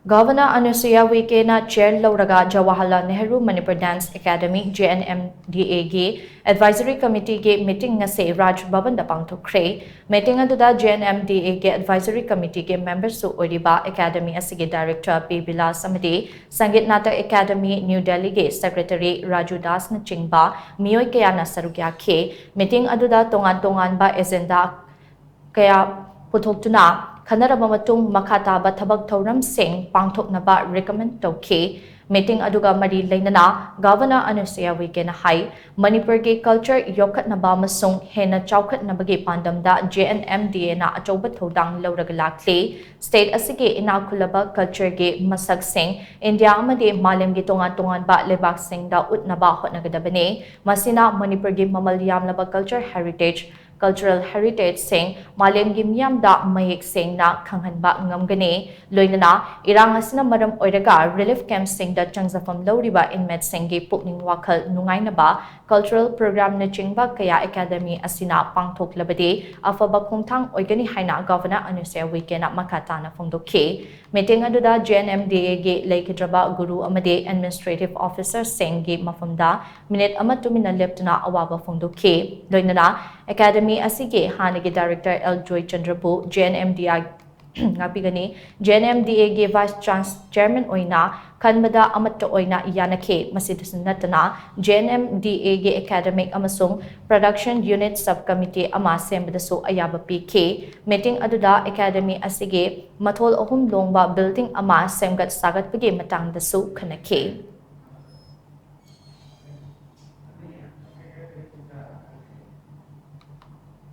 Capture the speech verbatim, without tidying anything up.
Governor Anusuiya Uikena chair ꯂꯧꯔꯒ Jawaharlal Nehru Manipur Dance Academy, J N M D A ꯒꯤ Advisory Committee ꯒꯤ meeting ꯉꯁꯤ Raj Bhavan ꯗ ꯄꯥꯡꯊꯣꯛꯈ꯭ꯔꯦ꯫ Meeting ꯑꯗꯨꯗ J N M D A ꯒꯤ Advisory Committee ꯒꯤ member ꯁꯨ ꯑꯣꯏꯔꯤꯕ Academy ꯑꯁꯤꯒꯤ Director P Vilas ꯑꯃꯗꯤ Sangeet Natak Academy New Delhi ꯒꯤ Secretary Raju Das ꯅꯆꯤꯡꯕ ꯃꯤꯑꯣꯏ ꯀꯌꯥꯅ ꯁꯔꯨꯛ ꯌꯥꯈꯤ꯫ Meeting ꯑꯗꯨꯗ ꯇꯣꯉꯥꯟ ꯇꯣꯉꯥꯟꯕ agenda ꯀꯌꯥ ꯄꯨꯊꯣꯛꯇꯨꯅ ꯈꯟꯅꯔꯕ ꯃꯇꯨꯡ ꯃꯈꯥ ꯇꯥꯕ ꯊꯕꯛ ꯊꯧꯔꯝꯁꯤꯡ ꯄꯥꯡꯊꯣꯛꯅꯕ recommend ꯇꯧꯈꯤ꯫ Meeting ꯑꯗꯨꯒ ꯃꯔꯤ ꯂꯩꯅꯅ Governor Anusuiya Uikena ꯍꯥꯏ, ꯃꯅꯤꯄꯨꯔꯒꯤ culture ꯌꯣꯛꯈꯠꯅꯕ ꯑꯃꯁꯨꯡ ꯍꯦꯟꯅ ꯆꯥꯎꯈꯠꯅꯕꯒꯤ ꯄꯥꯟꯗꯝꯗ J N M D A ꯅ ꯑꯆꯧꯕ ꯊꯧꯗꯥꯡ ꯂꯧꯔꯒ ꯂꯥꯛꯂꯤ꯫ State ꯑꯁꯤꯒꯤ ꯏꯅꯥꯛ ꯈꯨꯜꯂꯕ culture ꯒꯤ ꯃꯁꯛꯁꯤꯡ ꯏꯟꯗꯤꯌꯥ ꯑꯃꯗꯤ ꯃꯥꯂꯦꯝꯒꯤ ꯇꯣꯉꯥꯟ ꯇꯣꯉꯥꯟꯕ ꯂꯩꯕꯥꯛꯁꯤꯡꯗ ꯎꯠꯅꯕ ꯍꯣꯠꯅꯒꯗꯕꯅꯤ꯫ ꯃꯁꯤꯅ ꯃꯅꯤꯄꯨꯔꯒꯤ ꯃꯃꯜ ꯌꯥꯝꯂꯕ culture heritage, cultural heritage ꯁꯤꯡ ꯃꯥꯂꯦꯝꯒꯤ ꯃꯤꯌꯥꯝꯗ ꯃꯌꯦꯛ ꯁꯦꯡꯅ ꯈꯪꯍꯟꯕ ꯉꯝꯒꯅꯤ꯫ ꯂꯣꯏꯅꯅ ꯏꯔꯥꯡ ꯑꯁꯤꯅ ꯃꯔꯝ ꯑꯣꯏꯔꯒ relief camp ꯁꯤꯡꯗ ꯆꯪꯖꯐꯝ ꯂꯧꯔꯤꯕ inmate ꯁꯤꯡꯒꯤ ꯄꯨꯛꯅꯤꯡ ꯋꯥꯈꯜ ꯅꯨꯡꯉꯥꯏꯅꯕ cultural program ꯅꯆꯤꯡꯕ ꯀꯌꯥ Academy ꯑꯁꯤꯅ ꯄꯥꯡꯊꯣꯛꯂꯕꯗꯤ ꯑꯐꯕ ꯈꯣꯡꯊꯥꯡ ꯑꯣꯏꯒꯅꯤ ꯍꯥꯏꯅ Governor Anusuiya Uikena ꯃꯈꯥ ꯇꯥꯅ ꯐꯣꯡꯗꯣꯛꯈꯤ꯫ Meeting ꯑꯗꯨꯗ J N M D A ꯒꯤ ꯂꯩꯈꯤꯗ꯭ꯔꯕ ꯒꯨꯔꯨ ꯑꯃꯗꯤ administrative officer ꯁꯤꯡꯒꯤ ꯃꯐꯝꯗ minute ꯑꯃ ꯇꯨꯃꯤꯟꯅ ꯂꯦꯞꯇꯨꯅ ꯑꯋꯥꯕ ꯐꯣꯡꯗꯣꯛꯈꯤ꯫ ꯂꯣꯏꯅꯅ Academy ꯑꯁꯤꯒꯤ ꯍꯥꯟꯅꯒꯤ Director L Joy Chandra ꯕꯨ J N M D A ꯉꯥꯛꯄꯤꯒꯅꯤ꯫ J N M D A ꯒꯤ Vice Chance Chairman ꯑꯣꯏꯅ ꯈꯟꯕꯗ ꯑꯃꯠꯇ ꯑꯣꯏꯅ ꯌꯥꯅꯈꯤ꯫ ꯃꯁꯤꯗꯁꯨ ꯅꯠꯇꯅ J N M D A ꯒꯤ Academic ꯑꯃꯁꯨꯡ Production Unit Sub Committee ꯑꯃ ꯁꯦꯝꯕꯗꯁꯨ ꯑꯌꯥꯕ ꯄꯤꯈꯤ꯫ Meeting ꯑꯗꯨꯗ Academy ꯑꯁꯤꯒꯤ ꯃꯊꯣꯜ ꯑꯍꯨꯝ ꯂꯣꯡꯕ building ꯑꯃ ꯁꯦꯝꯒꯠ ꯁꯥꯒꯠꯄꯒꯤ ꯃꯇꯥꯡꯗꯁꯨ ꯈꯟꯅꯈꯤ꯫